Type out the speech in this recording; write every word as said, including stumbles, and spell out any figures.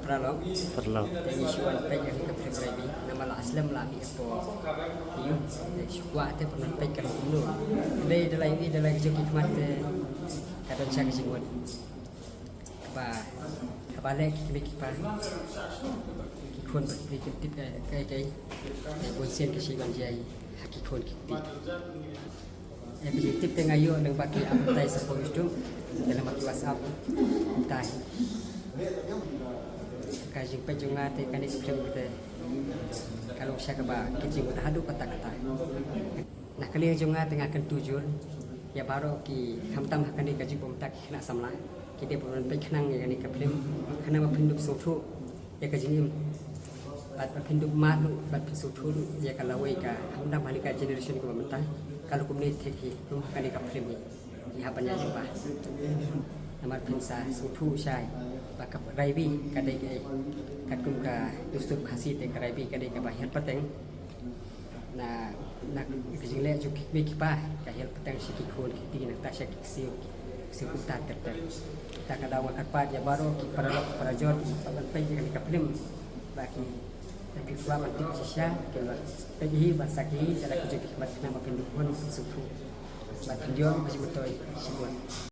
Paralok. Paralok. Te ngi shu wan peit ïa ka film Raibi namar la slem la mih hapoh YouTube. Te shu kwah te pynwan peit ka long kumno. Dei da la ïohi da la ki jong ki khmat te ka don sha ka jingmut. Kaba, kaba leh ki kmie ki kpa, ki khun ba ki tip, eh, kaei kaei. Te bun sien ka shibun jia ha ki khun ki kti. Eh, ka jingtip te nga ïoh lyngba ki advertise hapoh YouTube, te lyngba ki WhatsApp. Te ka jingpeit jong nga te kane ka film te ka long sha kaba ki jingmut haduh katta katta. Na ka liang jong nga te nga kyntu jur ïa baroh ki, khamtam ha kane ka juk ba mynta ki khynnah samla ki dei ban peit khnang ïa kane ka film, khnang ba phin dup sngewthuh ïa ka jingim bad ba phin dup mad ruh bad phin sngewthuh ruh ïa ka lawei ka, khamtam ha kane ka generation kaba mynta ka long kumne thik hi, kum ha kane ka film hi. Ïa ban ïa jubab namar phin sa sngewthuh shai ba ka Raibi ka dei kaei. Katkum ka dustur Khasi te ka Raibi ka dei kaba hiar pateng. Na, na ka jingleh jong ki kmie ki kpa ka hiar pateng sha ki khun ki kti, nangta sha ki ksiew, ksiew kumta ter ter. Te ka daw nga kyrpad ïa baroh ki paralok parajor ba ban peit ïa kane ka film ba ki, lada ki kwah ban tip shisha kin wan peit hi ban sakhi ïa la ki jong ki khmat khnang ba phin dup hun sngewthuh bad phin ïoh ka jingmyntoi shibun.